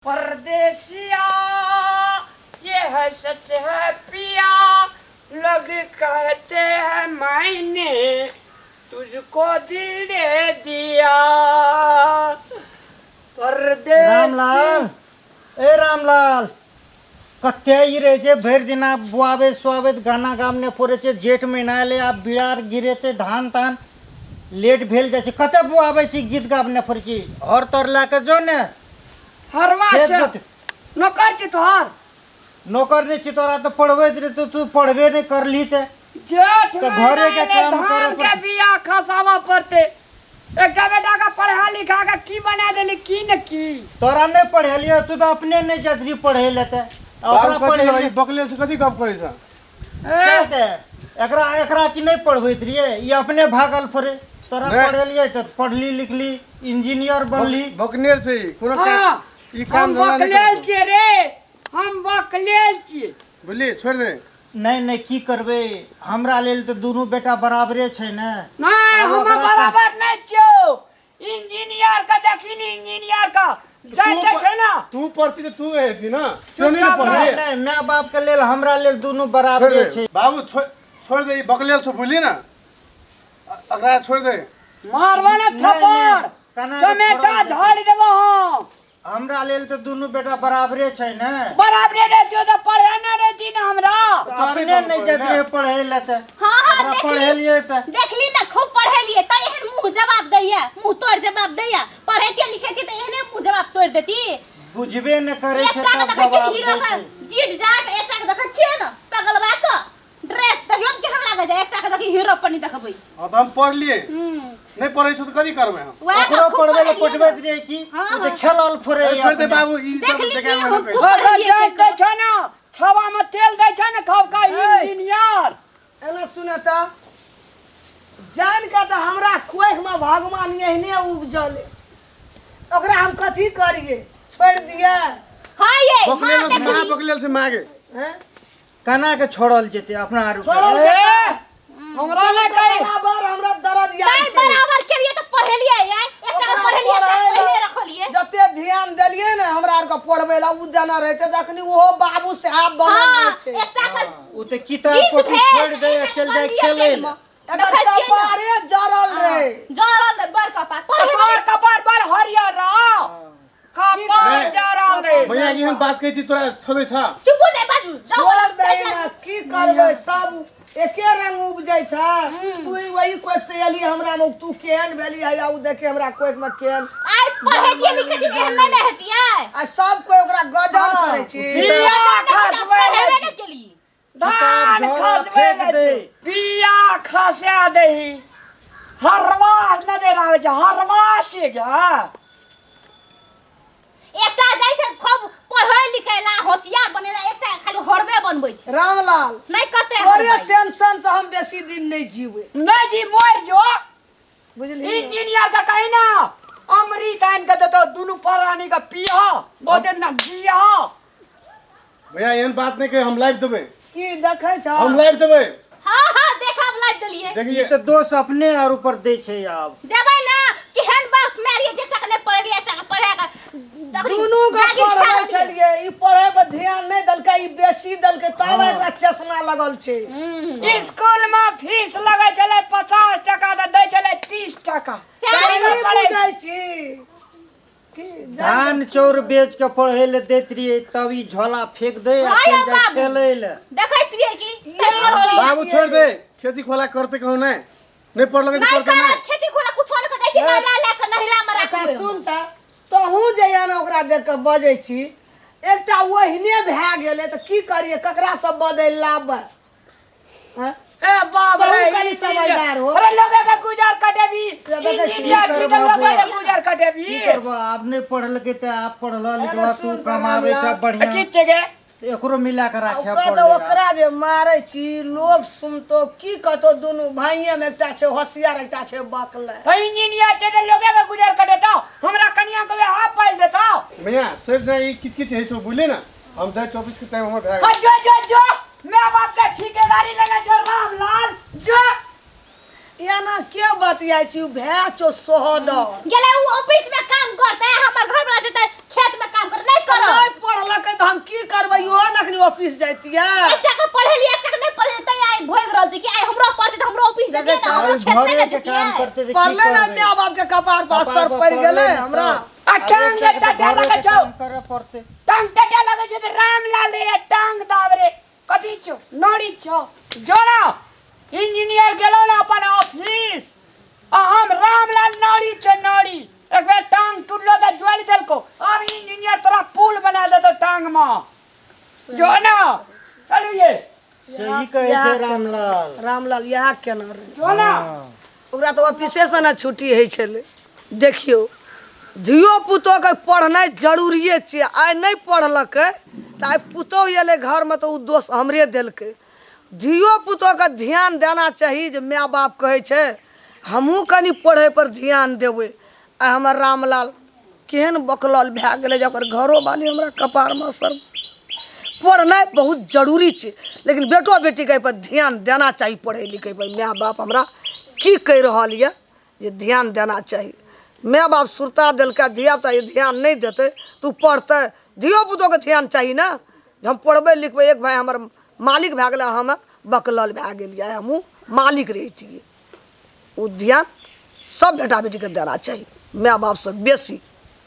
परदेसिया ये है सच है पिया, लोग कहते हैं मैंने तुझको दिल दे दिया। परदेसी। रामलाल, ए रामलाल, कते ई रहै छै भरि दिना बुआबैत सुआबैत गाना गामने फोड़ै छै। जेठ महीना एलै, आब बिरार गिरेतै, धान तान लेट भेल जाइ छै। कते बुआबै छी, गीत गाबने फोड़ै छी? हर तर लए कऽ जो ने। हरवा खेत छै। जोत। नौकर छी तोहर? नौकर नहि छी तोरा, तऽ पढ़बैत रहे तऽ तू पढ़बे नहि करली तऽ जेठ तऽ महीना घरे के एलै, काम करऽ धान के पड़तै। बिया खसाबऽ पड़तै। एकटा बेटा के पढ़ा लिखा के की बना देली, की न की। तोरा नहि पढ़ेलियौ, तू तऽ अपने नहि जाइत रही पढ़ै लए तऽ आ ओकरा बाबू कथी पढ़ेलियै। लड़ाई बकले से कथी गप करै छ? ए, तऽ एकरा एकरा की नहि पढ़बैत रहियै, ई अपने भागल फरे। तोरा नहि। पढ़ेलियै तऽ पढ़ली लिखली, इंजीनियर बनली। बकनेर छै ई, कोनो हाँ, काम ई काम हम धंधा नहि बकलेल करतौ। छियै रे, हम बकलेल छियै। बुझली, छोड़ि दे। नहि नहि, की करबै, हमरा लेल तऽ दुनू बेटा बराबरे छै ने। नहि, आब हम ओकरा बराबर नहि छियौ। इंजीनियर के देखी ने, इंजीनियर के जाइते छै ना। तू पढ़ती तऽ तू हेती ना, तू नहीं ने चुपचाप पढ़ली। नहि नहि, माय बाप के लेल, हमरा लेल दुनू छोड़ बराबरे दे छै। बाबू, छोड़ छोड़ दे, ई बकलेल छौ, बुझली ना, एकरा छोड़ दे। मारबो ने नहि, थप्पड़, नहि, केना के चमेटा छोड़ल जेतै? झाड़ देबो हम। हमरा लेल तऽ दुनू बेटा बराबरे छै ने। बराबरे रे, जो तऽ पढ़े ने रे दिन हमरा। तऽ अपने नहि जाइत रहे पढ़ै लए तऽ हाँ हाँ ओकरा देखली। पढ़ेलियै तऽ देखली ने, खूब पढ़ेलियै तऽ एहन मुँह जवाब दैया, मुँह तोड़ जवाब दैया। पढ़ेतियै लिखेतियै तऽ एहने मुँह जवाब तोड़ देती? बुझबे नहि करै छै एकटा के तब देखै छियै जवाब हीरो दै के छै। जीट जाट, एकटा के देखै छियै ने पगलवा के ड्रेस देखियौ ने केहन लागै छै। एकटा के देखी हीरो पनी देखबै छै। हाँ तऽ हम पढ़लियै। नहि पढ़ै छौ तऽ कथी करबै हम? वएह तऽ ओकरो खूब पढ़बै लए पढ़ेलियै पठबैत ने। रहे की? हाँ, ओ तऽ हाँ। खेलल फुरे अरे छोड़ दे अपने। बाबू, ई सब देखली देखाय की मे हम नहि खूब कहै। ओ तऽ पढ़ेलियै जाइत कहि दै छै ने, छावा में तेल दै छै ने, खबका इंजीनियर। एना सुन तऽ, जान कऽ तऽ हमरा कोखिमे भगवान एहने उपजल, ओकरा हम कथी करियै? छोड़ि दियै? हाँ ये बकलेल माँ से माँ देखली। बकलेल से मागे। हैं? केना के छोड़ल जेतै अपना आर? छोड़ल ए, जेतै? हमरा नहि कही। बराबर हमरा दर्द तै याद छै। बराबर के लिए तऽ पढ़ेलियै यार, एकटा के ओकरा पढ़ेलियै, एकटा के पढ़ै पहिले लए रखलियै। जते ध्यान देलियै ने हमरा आरके पढ़बै लए, ओ देने रहते तऽ अखनी ओहो बाबू साहब बनल हाँ, रहते। एकटा के ओ तऽ किताब जींस कॉपी भेल, छोड़ि दै आ एकटा के चलि जाइ बंदिये खेलै पेट लए। मे। एकर देखै छियै ने? कपारे जरल रहे। जरल रहे बड़ कपार। पढ़े कपार कपार बड़ हरियर रह, कपार नहि। जरल रे। भैया, एहन बात कहै छी तोरा छोड़ै छ? चुपू, नहि बाजू, जाउ। छोड़ दे ने, की करबै, सब एके रंग उपजै छै। तू वही कोख से एली हमरा मे, तू केहन भेली है, ओ देखे हमरा कोख में केहन। आइ पढ़ेतियै लिखेतियै तऽ एहन नहि ने हेतियै। आ सब कोई ओकरा गजब करै छी। बिया खसबै पढ़ेबे नहि केलियै। धान किताब झोरा खसबै फेंक ले दे। बिया खसा दही, हरवाह नजर आबै छै, हरवाह छियै गे। एकटा जाइ छै खूब पढ़ै लिखै ला, होशियार बने ला, एकटा खाली हरबे बनबै छै। रामलाल, नहि कते तोरे हरबै। टेंशन से हम बेसी दिन नहीं जीवे। नहि जी, मरि जो। बुझलियै? इंजीनियर के कही ना अमृत आनि के देतो, दुनू प्राणी के पिह, ओते ना जियह। भैया, एहन बात नहि कही, हम लाइव देबै। की देखै छ? हम लाइव देबै। हाँ हाँ, देखब, लाइव देलियै। ई देखिए। तऽ दोष अपने आर ऊपर दै छै आब। देबै ना, केहन बाप मारिए जे टका नहि पढ़े, एकटा के पढ़े के दुनू के जागीर खा पढ़बै रहलियै। छलियै, ई पढ़ै पर ध्यान नहि देलकै, ई बेसी देलकै, तब एकरा चश्मा लगल छै। स्कूल में फीस लगै छलै 50 टका तऽ दै छलै 30 टका। सएह ई ने। पढ़ै बुझै छी की धान चाउर बेच के पढ़े ले दैत रहियै, तब ई झोला फेंक दे आ हाँ चलि यौ जाइ बाबू। खेलै ले। देखैत रहियै कि तै पढ़लियै। बाबू, छोड़ दे, खेती खोला करते कहूँ नहि, नहि पढ़लकै तऽ नहि करते करत नहि। खेती खोला कुछो नहि कर जाइ छै, नहिरा लए कऽ नहिरा मे अच्छा राखबै। सुन तऽ, तहूँ जे या ने ओकरा देख कऽ बजै छी, एकटा ओहिने भए गेलै तऽ की करियै? ककरा सब बदलि लाबे? हँ? ए बाप रे, तहूँ कनि समझदार हो। अरे लोगे के गुजर कटेबी। से देखै छी। इंजीनियर छी तऽ लोगे के गुजर कटेबी। की करबह, आब नहि पढ़लकै तऽ आब पढ़ल लिखल, अरे तू सुन तऽ कमाबै छ रामलाल। बढ़िया। की छै गे? तऽ एकरो मिला कऽ राखऽ ओकर तऽ पड़लै आब। ओकरा जे मारै छी, लोग सुनतो की कहतो? दुनू भाइये मे एकटा छै होशियार, एकटा छै बकले। तऽ इंजीनियर छै तऽ लोगे के गुजर कटेतो, हमरा कनिया के वएह पाइल देतो। भैया, सिर्फ नहि ई किच किच होइ छौ, बुझली ने, हम जाइ, 24 के टाइम हमर भए हाँ, गेल। जो जो जो, मैं बाप के ठेकेदारी लेने जो रामलाल जो। एना के बतियाइ छी? भए छौ सोहदर। गेलै उ ऑफिस में काम करतै, हमर घर वाला जेतै खेत में काम कर, नहीं करतै। ऑफिस जैतियै। एकटा के पढ़ेलियै, एकटा के नहि पढ़ेलियै, तै आइ भोगि रहल छी कि आइ हमरो पढ़तै तऽ हमरो ऑफिस जैतियै ने, हमरो अरे खेत नहि घरे ने के काम जैतियै। करते तऽ की पढ़ले ने करबै? माय बाप के कपार पर कपार असर पर पड़ि पड़लै गेलै ने हमरा। तऽ। आ टांग आब एकटा के टटा तऽ लगै घरे के छौ। काम करऽ पड़तै। टांग टटा लगै छै तऽ रामलाल रे टांग दाब रे कथी छौ नड़ी छौ जोड़ा इंजीनियर गेलो ने अपन ऑफिस आ हम रामलाल नड़ी छौ नड़ी एक बेर टांग टूटलो तऽ जोड़ि देलको अब इंजीनियर तोरा पुल बना देतो टांग में जो ना चलू ये सही कहै छै रामलाल। रामलाल इएह केना रहै। जो ना। हँ। ओकरा तऽ ऑफिसेसँ ने छुट्टी होइ छलै। देखियौ, धियो पुतोके पढ़नाइ जरूरिए छै। आइ नहि पढ़लकै तऽ आइ पुतोहु अयलै घरमे तऽ ओ दोष हमरे देलकै। धियो पुतोके ध्यान देना चाही जे माय बाप कहै छै हमहूँ कनि पढ़ैपर ध्यान देबै। आइ हमर रामलाल केहन बकलल भए गेलै जे ओकर घरोवाली हमरा कपारमे असर। पढ़नाइ बहुत जरूरी छै, लेकिन बेटो बेटीके एहिपर ध्यान देना चाही पढ़ै लिखैपर। माय बाप हमरा की कहि रहल यए जे ध्यान देना चाही। माय बाप सुरता देलकै, धियापुता यदि ध्यान नहि देतै तऽ ओ पढ़तै? धियो पुतोके ध्यान चाही ने जे हम पढ़बै लिखबै। एक भाय हमर मालिक भए गेलै, हम बकलल भए गेलियै, हमहूँ मालिक रहितियै। ओ ध्यान सब बेटा बेटीके देना चाही माय बापसँ बेसी।